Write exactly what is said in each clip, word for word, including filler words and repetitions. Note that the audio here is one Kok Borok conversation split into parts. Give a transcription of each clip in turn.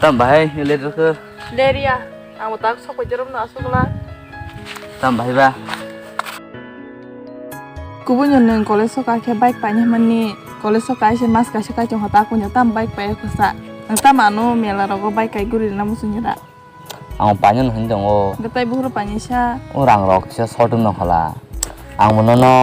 Tam bahai ni letter khe. Leria, ang tak sok pai jerom na asuk la. Tam bahai ba. Kubui no nung college o kai khe bike paini hwnmani college o kai se mas kaisa kai tong kha ta kunu tam bike pai kho sa. Ang tam ano mela rogo bike kai guri na muchung jora. Ang painani hwn tongo. Gatai buhur painai sa. O rang rok kisa short wng nokhala. Ang bono no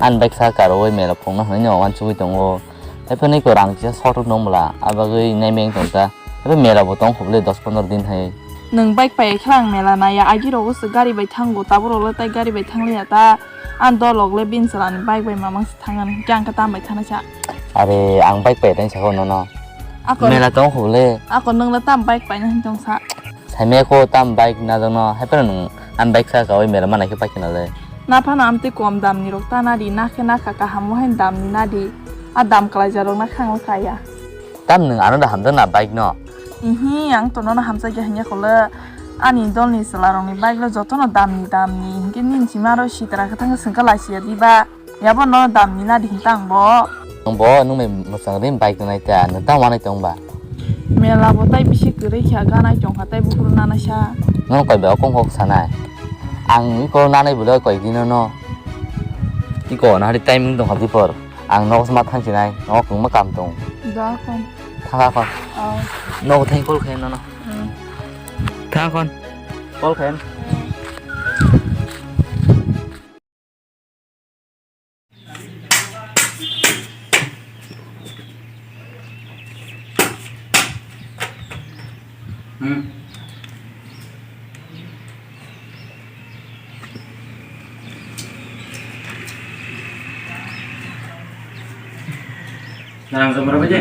ani bike sa karwi mela phungna hwnwi no wansugwi tongo. Haiphano iko rang kisa short wng nokmala. Abagwi nai meng tongta. Haiphano mela bo tong khobole dos pondro din hai. Nwng bike pai khe ang mela naya. Agi rogo se gari bai thango. Tabuk rok le tai gari bai thangliya ta. Ang dolok le bin salani bike bai mamang se thangan. Hwnkhe ang khe tam bai thanai sa. Are ang bike pai tang saka nono. Ako mela tong khobole. Ako nwng le tam bike paina hwn tong sa. Saimaya kho tam bike na jano, hai phano nwng ani bike sa kawi mela mana khe paikhe nale. Na phano amtwi kom dam ni rok ta nadi, na khe na kha kaham o hai dam ni nadi. A dam kwlaijak rok na khang o kaya. Tam nwng ano da hamjak na bike no? Ihi, ang tono no hamjak ya hanya khole. Ani dol ni chwla rok ni bike lo joto no dam ni, dam ni. Hinkhe nini sima aro sitra khe thang swngkha lachi ya diba. Yabo no dam ni nadi hinta ang bo. Ang bo nwng bai mwchang ri bike nai ta, nwng tang wanai tong ba? Mela bo tai bisi kwrwi kha, ganai tong kha tai buphuru nana sa. Nwng koi ba okong kok sanai? Ang iko nanai bwle koi dino no. Iko na hari timing tong kha dipor. Ang nogo sma thang sinai, nogo kwngma kam tong. Da kon. Thang kha kon. Oh. Nogo thang call khayan no. Hmm. Thang kon. Call khayan. Hmm. Hmm. Narang jomra baje?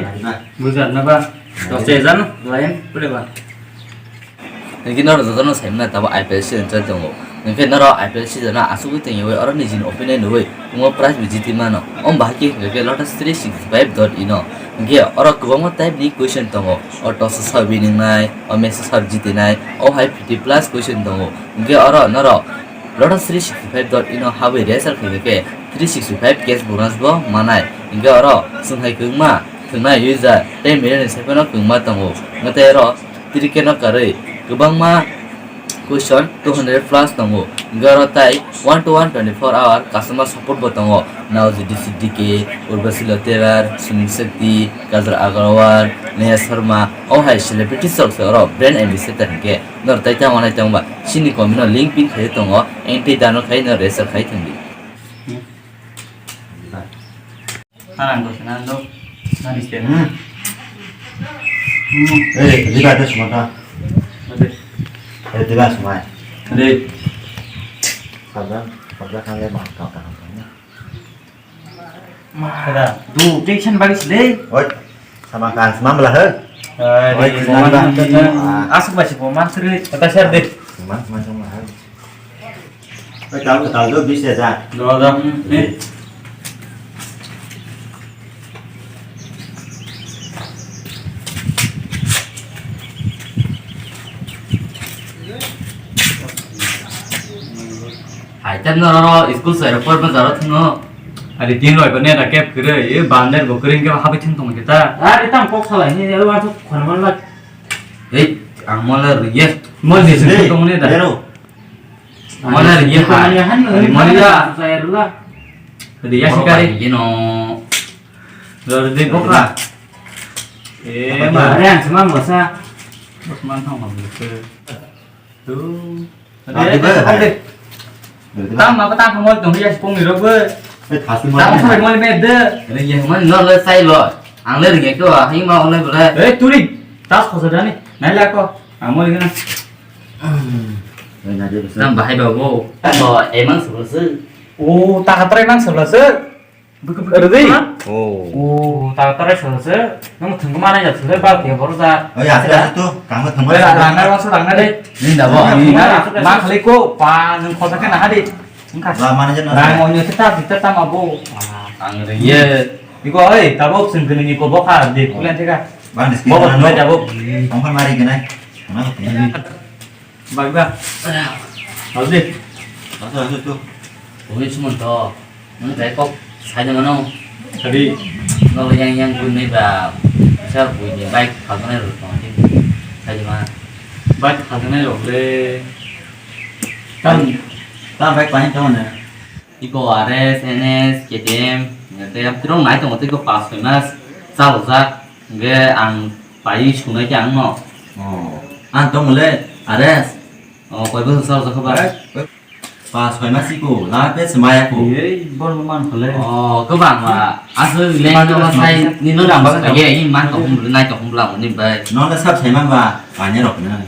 Bujar na ba? Tok se jan, lain, pule ba? Hingke norok jotono saimano tabo I P L season choli tongo. Hingke norok I P L season o asugwi tongwi oro nijini opinion rwui omo prize bo jiti mano. Omo bahai khe hingke Lotus three sixty five dot in o. Hingke oro kwbangma type ni question tongo. O toss o sir winning nai, o match o sir jitinai, o hai fifty plus question tongo. Hingke oro norok Lotus three sixty five dot in o habwi register khaikhe three sixty five cash bonus bo manai. Hingke oro chwng hai kwbangma thwngnai user tei million ni saiphano kwbangma tongo. Hingke tei oro Trikeno karwi kwbangma question two hundred plus tongo. Hingke oro tai one to one twenty four hour customer support bo tongo. Nao G D C D K, Urvashi Lotiwar, Sunil Shakti, Kajal Agrawal, Neha Sharma, o hai celebrities rok se oro brand ambassador hingke nor tai tamo nai tongba. Chini comment no link pin khai tongo, entry dano khai no register khai thangdi. Anang do, anang do. Nani se. Hmm. Hmm. Eh, di ba, di semua ta. Ade. Eh, di ba, semua. Ade. Sabda, sabda kan le bang kau kan. Ma, du, tension bagi sile. Oi, sama kan semua belah he. Eh, oi, di, semua semua. Asuk basi pemar seri. Kata share deh. Semua, semua, semua. Oi, tahu, tahu tu bis ya, Zak? Dua, dua. Hmm, ni. Hai, tan no, no, no, school sir, por ma zaro thino. Ari tin roi bane da kep kire, e bander bo kring ke habi thung tong kita. Ari tam kok salai ni, aru asu khon man la. Ei, ang mala riye. Mol ni sing tong ne da. Zero. Mana lagi ya, Pak? Mana ya, Han? Mana ya? Saya dulu lah. Dia sekali. Ini no. Lalu di boka. Eh, apa ma, dia? Yang semua bosa. Bos mana mau begitu? Tuh. Ada, ada. Tam apa tam kamu dong dia sepung ni robe. Eh, tas semua. Tam sampai mau lima de. Ini yang mana lo le sai lo. Ang le ringe ko, hai ma online bole. Eh, turi. Tas khosa dani. Nai la ko. Amo lagi na. Nang bahai ba bo. Bo emang sebelase. O, takatrai nang sebelase. Redi. O. O, takatrai sebelase. Nang thengko mana ya sebelase ba ke boro ja. Oh ya, sudah tu. Kamu thengko. Rang na, rang na deh. Ni da bo. Ni na. Ma khali ko pa nang khosa ke na hadi. Engka. Ba mana jana. Rang onyo kita kita tama bo. Ang ye. Iko oi, tabok sengkene ni ko bokha de kulen theka. Bang diski. Bo bo jabo. Tongkha mari kenai. Mana ko. Bagda. Hadi. Asu asu tu. Oi suman to. Nang tai kok sai da mano. Hadi. No yang yang gun nei ba. Sa bui ni bike pa ne ro to. Khaima. Bike khajaknai rok le. Tam, tam bike pahin tong ne. Iko R S, N S, K T M, tei tirok nai tongo tei ko pas soi mas chalokjak. Hingke ang pai sunai khe ang no. Oh, ang tong le R S. Oh, koi bosor chalokjak khe ba? Pas soi mas iko, la pe se maya ko. Ei, bol man khole. Oh, kobang ma. Aswk leng to sai ni no rang ba ye, i man to hum nai to hum la ni bai. No le sab sai man ba, pa ne rok na.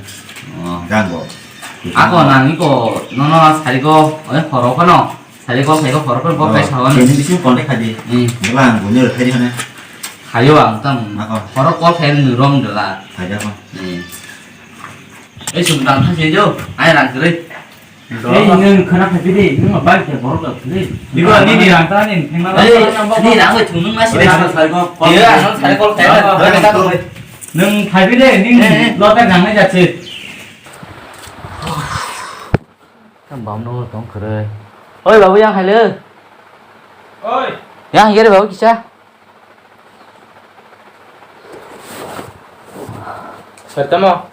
Oh. Gang go. Ako nang iko, no no sari ko, oi horo ko no. Sari ko, sai ko horo ko, ko kai sawan. Ini bisi kontak kadi. Hmm. Bang bunyi lo kadi hana. Hayo ang tam. Ako. Horo ko kai ni rom dela. Hayo ko. Hmm. Ei sum dang thang se jo, ai rang kre. Ei, nwng khwna phaiphidi, nwng ma bike khe borok rok phidi. Bibo, nini rang ta nini thengma. Ei, nini rang bai thung nwng ma side. Ei, ano side call khe. Nwng phaiphidi, nini lota gangnai jatse. Tam bam no tong khere. Oi, babu, yang hai le. Oi. Yang hai khe re, babu, kisa. Sartamo?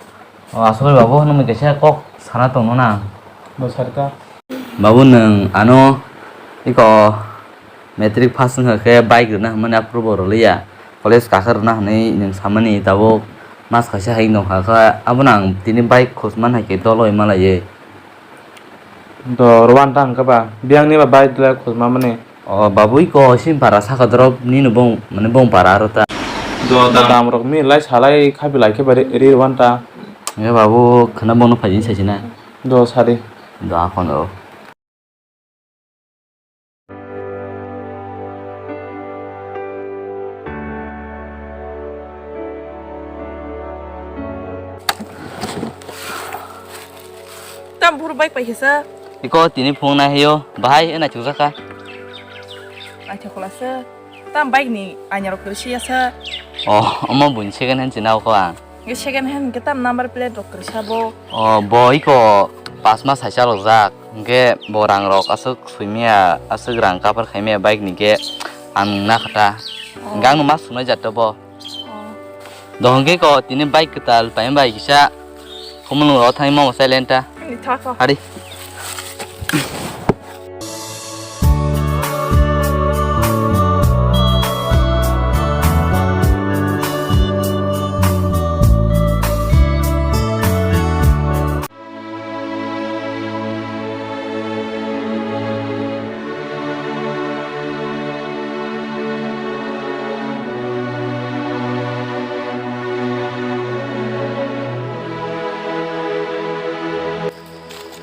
O, aswk babu, nwng kaisa kok sana tongno na. Bo sarta. Babu, nwng ano iko matric pass wngkha khe bike rwna hwnmani aphuru bo rwliya. College kakha rwna hwnwi nwng samani tabuk mas kaisa hai wng tongkha khe, abono ang tini bike khosmani hai khe dol oi malaiwi. Do rwan ta hwnka ba, biyang ni ba bai dwla khosma mani. O babu, iko sim para saka drop ni no bong, mane bong para aro ta. Do dam rok mi lai salai khabi lai khe ba ri, ri rwan ta. E babu, khwna bono phai jin sai sina. Do sari. Do akon o. Tam buru bike pai kisa. Iko tini phung nai hayo, bahai e naithok jaka. Naithok kula se. Tam bike ni aina rok kwrwi se ya sa. Oh, omo buini second hand china ko ang. Nge second hand ke tam number plate rok kwrwi sa bo. Oh, bo iko pas mas hai chalok jak. Hingke bo rang rok aswk swimaya, aswk rang kapar khaimaya bike ni khe ang na kha ta. Oh. Hingke ang no ma sunai jat to bo. Oh. Dohon khe ko tini bike kwtal pai bai kisa khumulung ro thangwi mamo silent ta. Ani thak ko. Hari.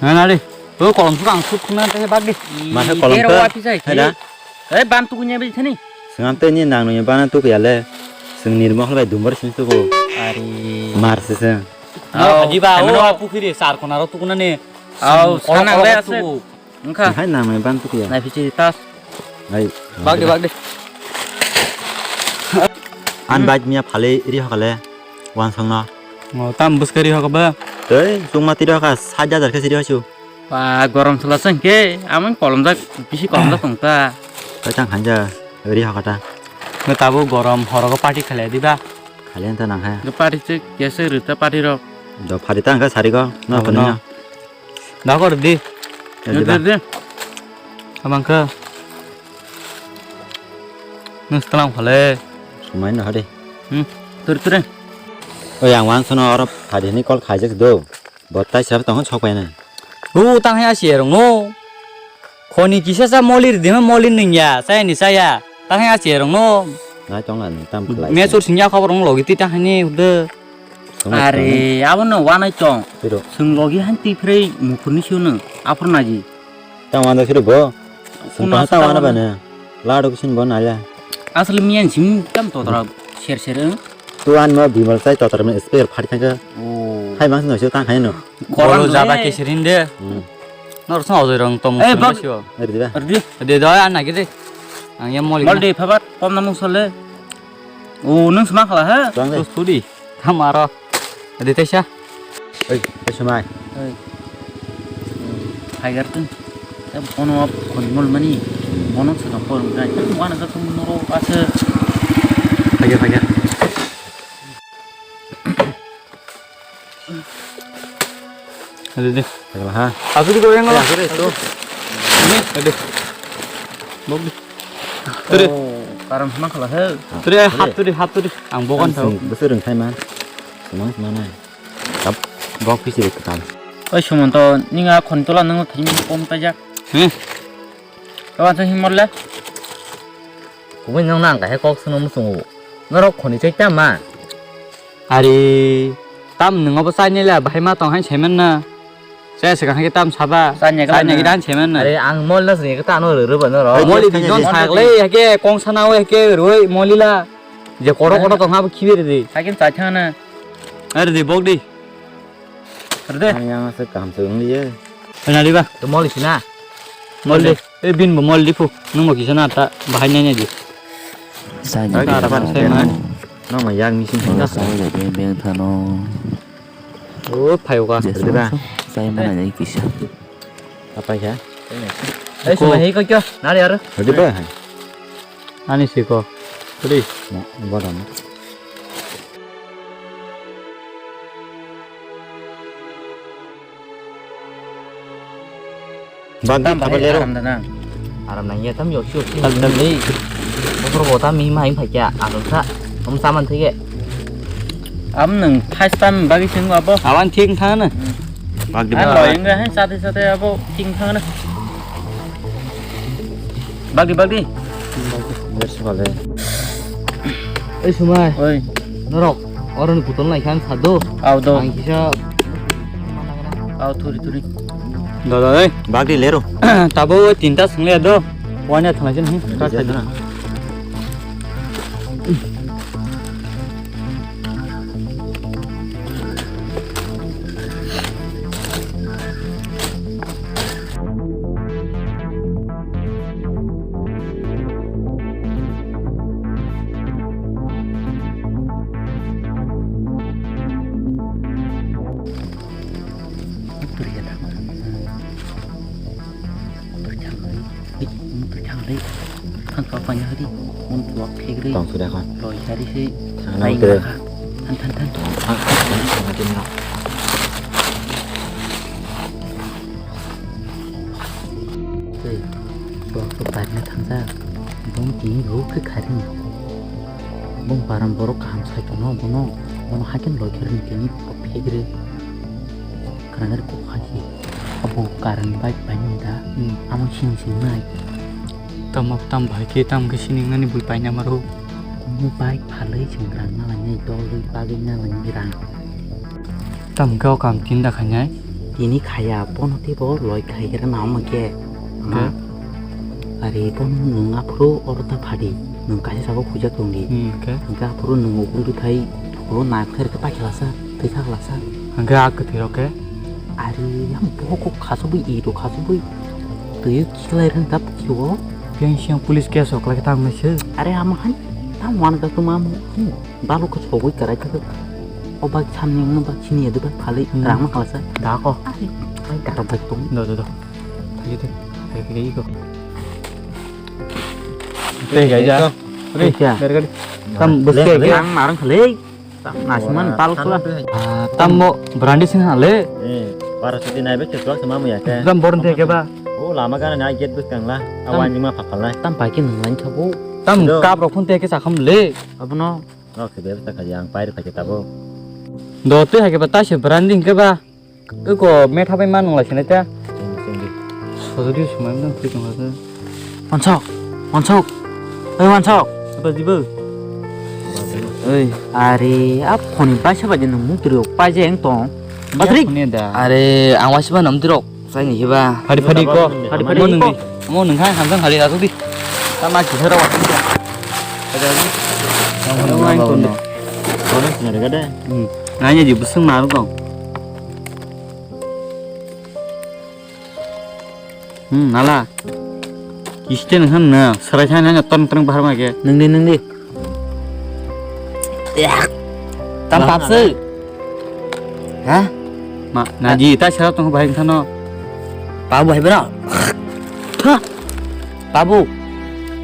Nana de, o kolom sukang suk khuna tei bak di. Masa kolom tero to? Wapi sai. Hai da? Eh, ban tukunya bai thani. Sengam tei ni nang nungya bana tuku ya le. Seng nirmo halbai dumbar sing tuku. Ari. Mar seseng. Au, haji ba, o pukhiri sar khona ro tukuna ni. Au, sanang le ase. Wngkha. Hai nang nai ban tuku ya. Nai phichi tas. Hai. Bak de, bak de. An bike miya phale ri hakale. Wansong no. Ngo tam bwskari hokba. Tei chungma tiri hoka sat hajar khe siri hoisu. Ba gorom sala se hwnkhe amon kolomjak bisi kolomjak tong ta. Tei tang hanja ri hoka ta. Ngo tabuk gorom horogo party khalai diba. Khalai ta nang kha. Ngo party se kese rita party rok. Do phari ta hwnkhe sari go no. Abo phone no. No. Da kor di. Di, di. Amang khe. Nung setelang phale. Sumai no hari. Hmm. Tur tur. Oi ang wan sono oro phadi ni call khaijak do. Bo tai sab tong sok pai na. U tang ya si rong no. Khoni kisa sa moli ri dima moli ning ya. Saya ni saya. Tang ya si rong no. Nai tong la ni tam khlai. Me sur sing ya khobor rong logi ti tang ni ude. Are, abo no wanai tong. Piro? Chwng logi han twi phrei mukhurni sio nw, aphuru naji. Tang wana siro bo. Chwng ta wana bana. Lado kisin bo nala. Asle miyan sim tam totra ser ser. Tu an no bimal sai totra men spare phari thangka. Oh. Hai mang no sio tang hai no. Kolo jaba kesirin de. Hmm. Nor song ojoi rong tong. Eh, bak. Sio. Eri diba. Eri di. De do an nagi de. Ang ya moli. Mol de phabat pom na mung sole. O nung sma khala ha. Tang de. Sudi. Tamo aro. Adi tesa. Oi, tesa mai. Oi. Tiger tun. Bono khon mol mani. Bono sa por ngai. Wana ka tum noro asa. Tiger, tiger. Ade de. Kala ha. Aku di goreng lo. Aku de tu. Ini, ade. Bok di. Turi. Oh, karam sama kala he. Turi, hap turi, hap turi. Ang bokan tau. Besar rengkai man. Senang senang nai. Tap, bok pisi bekam. Oi, Sumonto, ninga khon tola nang thim pom ta jak. Hmm. Kawan sa himor le. Kubui nang nang kahe kok sunu musungu. Norok khoni chai tama. Ari, tam nung obo chai nila bahai ma tong hai semen na. Chai se kahai tam saba. Chai nila dan semen na. Ari ang mol na sini kita anu ruru ba norok. Moli di non sagle hake kong sana o hake roi moli la. Je koro koro tong ha khibe di. Hakin chai thang na. Ari di bok di. Rede. Ang yang se kaham se wng liye. Hoi nari ba. To moli sina. Moli. E bin bo moli pu. Nung bo kisa na ta bahai nai nai di. Sai ni. Ai, ta ta ta ta ta. Nang ma yak ni sing. Sai de beng beng thano. O phayo ka. Rede ba. Sai ma nai kisa. Apa ya? Ai suma hei ko kyo. Nari ar. Rede ba hai. Ani siko. Tuli. Na, bodoh na. Bagi tam apa lero? Aram da nang. Aram nang ya tam yosi yosi. Tam tam dei. Bokor bota mi ma hai phakya. Aram sa. Om saman thige. Am nang first time bagi sing abo. Awan thik thana. Bagi ba. Lo yang hai sate sate abo thik thana. Bagdi, bagdi. Ber sukale. Oi, Sumai. Oi. Norok, oroni putol nai khan sado. Au do. Ang kisa. Au, thuri, thuri. Dada, oi. Bagdi lero. Tabo tinta sungle do. Wanya thangsin hi. Tinta sungle. Di, mutu thang di. Thang kau panya di. Mun tuak thek di. Tong sudah kan. Loi hari si. Thang nang ke. Than than than. Tong thang thang thang thang thang thang. Hei, tuak tu panya thang sa. Bung ting ru ke kharing. Bung param borok kaham sai kono bono. Bono hakin loi kharing ting. Phegre. Khana gari kok haji. Abo current bike painai da. Hmm. Amo sini sini nai. Tamo tam bahai ke tam ke sini ngani bui paina maro. Kumu bike phalai sing rang na lainai, doloi bagwi na lainai rang. Tam ke o kam tin da khainai. Tini khaya bono tei bo loi khai khe na ma ke. Ma. Ke? Ari bono nung aphuru oro ta phadi. Nung kaisa sabo khujak tong di. Hmm, ke? Hingke aphuru nung ukuldu thai thukro na kher ke ta khlasa. Twi kha glasa. Hingke a kwthwi rok khe? Ari, ang bohok kok khasubui, i rok khasubui. Twi khlai rang tap khiwo. Phiya siyang police case rok khlai khe tang nai se. Are, amo hai, tamo wan ka tuma amo. Hmm, balok khe sogui karai khe. O bak samni wngno bak sini ya de bak khalai, hmm, rang ma khlasa. Da ko. Are, ai karo bak tong. Do, do, do. Thagi de. Thagi de iko. Tei gai ja. Tei ja. Bergadi. Tam bus ke. Ang marang khalai. Tam nasiman tal kula. Ah, tam mo brandi sing hale. Eh, para sudi nai be ketuak sama mu ya ke. Tam boron te ke ba? Oh, lama gana na get bus kang la. Awan jima papal nai. Tam pai ke nang lain chabu. Tam kap rok phun te ke sakham le. Abono. Rok se be ta khaji ang pai rok khaji tabo. Do te ha ke ba ta se brandi ke ba? Eko metha bai ma nung lai sinai ta. Sing, sing di. Sododi sumai nang twi tong ha. Mansok, mansok. Oi mansok. Apa jibo? Oi, are, a phone ni paisa bai nung muk twi rok paisa eng tong. Patrick. Are, ang waisa ba nam twi rok. Sai ni hiba. Phadi phadi ko. Phadi phadi ko. Mo nung khai hamjang khali asuk di. Tama kisa rok. Ada lagi. Ada lagi. Ada lagi. Ada lagi. Ada lagi. Nanya di busung maru kong. Hmm, nala. Kiste nang han na, sarai thai na ton treng bahar ma ke. Nang di, nang di. Tam pap se. Ha? Ma, na ji ta sara tong bahai thano. Pabu hai bro. Ha. Pabu.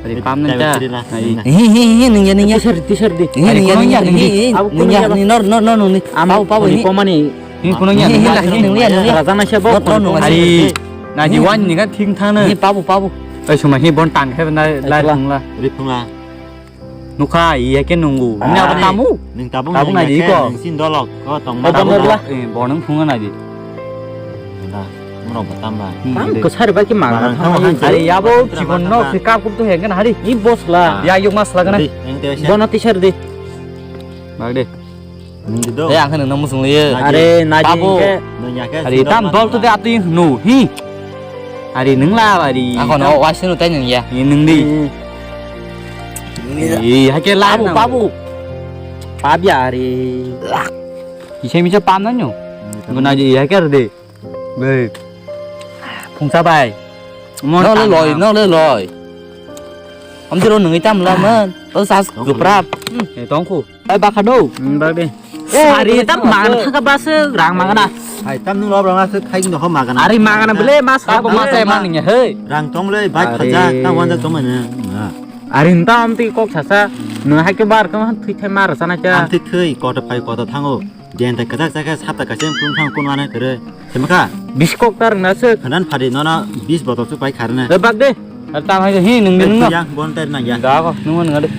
Ari pam nang ta. Hi hi hi nang ya nang ya. T-shirt, t-shirt di. Hi nang ya nang ya. Abu nang ya ni nor nor nor ni. Pabu pabu ni. Komani. Hi kuno ya, hi, hi, nungla, hi, hi, nungla, nungla. Raja na siya bo. Notro nungla. Ari, naji wan ni kan thing thang na. Hi, pabu, pabu. Ai, suma hi bon tang khe na, lai thung la. Ri thung la. Nukha, iya khe nungu. Ni abo tamu? Nung tabuk naji ko. Nung sin dolok. Ko tong ma. Abo nungla. Eh, bo nung thung naji. Murok bo tam bai. Hmm, tam de. Kwsar bai ki maga. Maga thang thang. Ari yabo chikon no pick up kup to hengkan hari. I boss la. Ya yuk mas lagana. Bono t-shirt de. Bag de. Nung di do. Eh, ang khe nungno muchung liye. Are naji. Tabo. Nung ya khe. Ari tam dol to de atwi nu hi. Ari nung la ari. Ako no waisi nu tai nung ya. Ni nung di. Ni hai khe la. Pabu, pabu. Pabya ari. Isai misa pam na nyo. Guna ji hai khe de. Bai. Phungsa bai. No le loi, no le loi. Amtiro nungi tam la man. To sas guprap. Eh, tongkhu. Ai bakha do. Hmm, bak de. Sari tam man thaka base rang magana. Hai tam nung lob rang ase khai no ho magana. Ari magana bele mas ha ko mas ai man ya hei. Rang tong le bai khaja ta wanja tong mane. Ari nta amti kok sasa. No hai ke bar ka man thui thai mar sana cha. Amti thui kota phai kota thango. Diyan ta kajak jaka sap ta kaisa phung phang kun wana kere. Sema kha? Biskok tar na se. Khanan phari nono bis botol su pai kharna. Eh, bak de. Ar tam hai hi nung nung no. Yang bon tar na ya. Da ko nung nung de.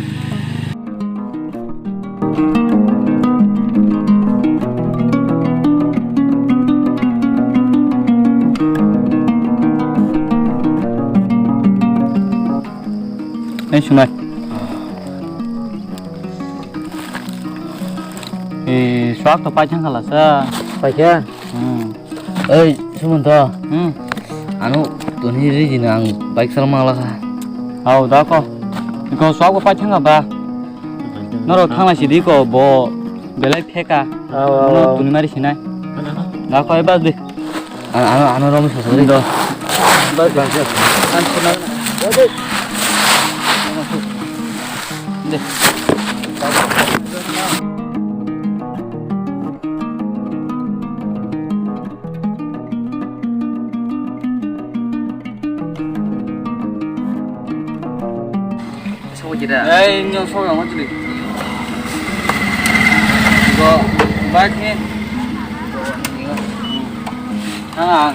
Eh, sunai. Eh, suak to pai thang khala sa. Pai kha? Hmm. Oi, Sumonto. Hmm. Ano toni ri jina ang bike sal mangla kha. Au, da ko. Ko suak bo pai thang ba. Noro thang la sidi ko bo belai pheka. Au, au, au. Tuni mari sinai. Da ko e bas de. Ano, ano, ano rom sa sa. Do. Bas, bas, bas. An suna. De. Ei, nyo song yang chili. Go, bike ni. Ah.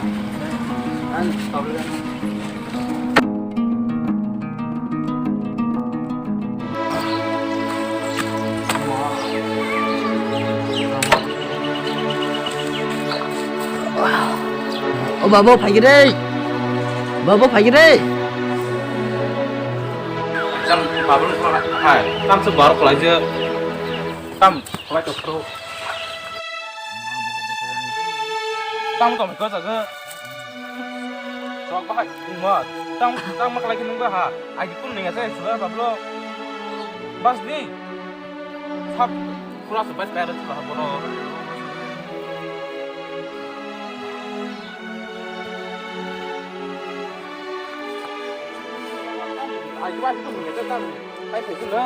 O babo, phaigirei. Babo, phaigirei. Tam babo ni hai, tam se bar khlai je. Tam khlai to pro. Tam to ko jaga. Sok bahai, ma. Tam, tam ma khlai nung ba ha. Ai di kun ni ase, sura bablo. Bas di. Sab, pura se bas bayar se bahai bono. Ai di ba di kun ni ase tam. Ai di kun na.